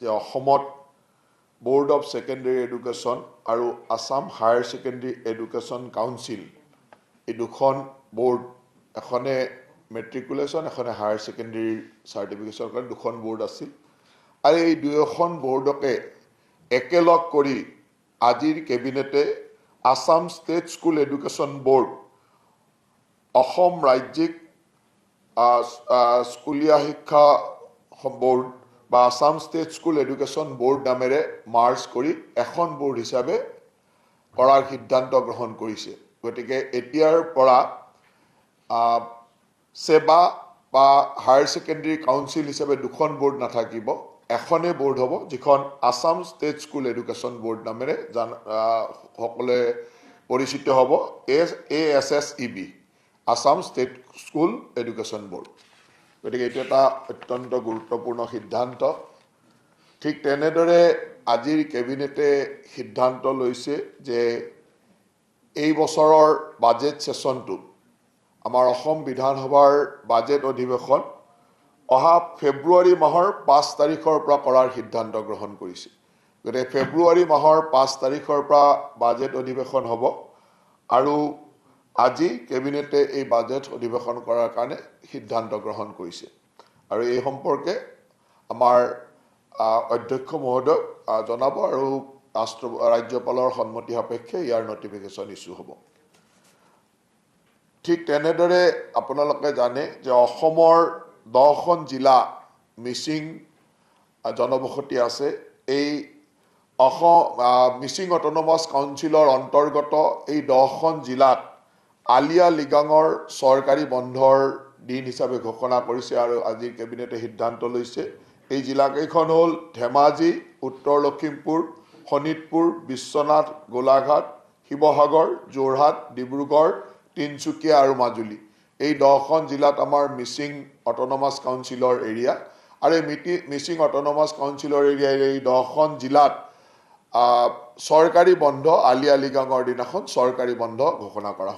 যে অসমত board of secondary education আৰু Assam higher secondary education council, এই দুখন ব'ৰ্ড, এখনে মেট্ৰিকুলেশ্যন, এখনে হায়াৰ ছেকেণ্ডেৰী চাৰ্টিফিকেশ্যনৰ কাৰণে দুখন ব'ৰ্ড আছিল। আৰু এই দুয়োখন ব'ৰ্ডকে একেলগ কৰি আজিৰ কেবিনেটে Assam state school education board, Assam ৰাজ্যিক স্কুলীয়া শিক্ষা ব'ৰ্ড বা Assam state school education board নামেৰে মাৰ্জ কৰি এখন ব'ৰ্ড হিচাপে কৰাৰ সিদ্ধান্ত গ্ৰহণ কৰিছে। গতিকে এতিয়াৰ পৰা ছেবা বা হায়াৰ ছেকেণ্ডেৰী কাউন্সিল হিচাপে দুখন ব'ৰ্ড নাথাকিব, এখনেই ব'ৰ্ড হ'ব, যিখন Assam state school education board নামেৰে সকলোৱে পৰিচিত হ'ব, ASSEB, Assam state school education board. গতিকে এইটো এটা অত্যন্ত গুৰুত্বপূৰ্ণ সিদ্ধান্ত। ঠিক তেনেদৰে আজিৰ কেবিনেটে সিদ্ধান্ত লৈছে যে এই বছৰৰ বাজেট ছেশ্যনটো, আমাৰ অসম বিধানসভাৰ বাজেট অধিৱেশন অহা ফেব্ৰুৱাৰী মাহৰ 5 তাৰিখৰ পৰা কৰাৰ সিদ্ধান্ত গ্ৰহণ কৰিছে। গতিকে ফেব্ৰুৱাৰী মাহৰ 5 তাৰিখৰ পৰা বাজেট অধিৱেশন হ'ব আৰু আজি কেবিনেটে এই বাজেট অধিৱেশন কৰাৰ কাৰণে সিদ্ধান্ত গ্ৰহণ কৰিছে। আৰু এই সম্পৰ্কে আমাৰ অধ্যক্ষ মহোদয়ক জনাব আৰু ৰাজ্যপালৰ সন্মতি সাপেক্ষে ইয়াৰ নটিফিকেশ্যন ইছ্যু হ'ব। ঠিক তেনেদৰে আপোনালোকে জানে যে অসমৰ 10খন জিলা মিচিং জনবসতি আছে। এই অসম মিচিং অট'নমাছ কাউন্সিলৰ অন্তৰ্গত এই 10খন জিলাত আলিয়া লিগাঙৰ চৰকাৰী বন্ধৰ দিন হিচাপে ঘোষণা কৰিছে আৰু আজিৰ কেবিনেটে সিদ্ধান্ত লৈছে। এই জিলাকেইখন হ'ল ধেমাজি, উত্তৰ লখিমপুৰ, শোণিতপুৰ, বিশ্বনাথ, গোলাঘাট, শিৱসাগৰ, যোৰহাট, ডিব্ৰুগড়, তিনিচুকীয়া আৰু মাজুলী। এই 10খন জিলাত আমাৰ মিচিং অট'নমাছ কাউন্সিলৰ এৰিয়া আৰু এই মিচিং অট'নমাছ কাউন্সিলৰ এৰিয়াৰ এই 10খন জিলাত চৰকাৰী বন্ধ, আলি আলিগাঙৰ দিনাখন চৰকাৰী বন্ধ ঘোষণা কৰা হৈছে।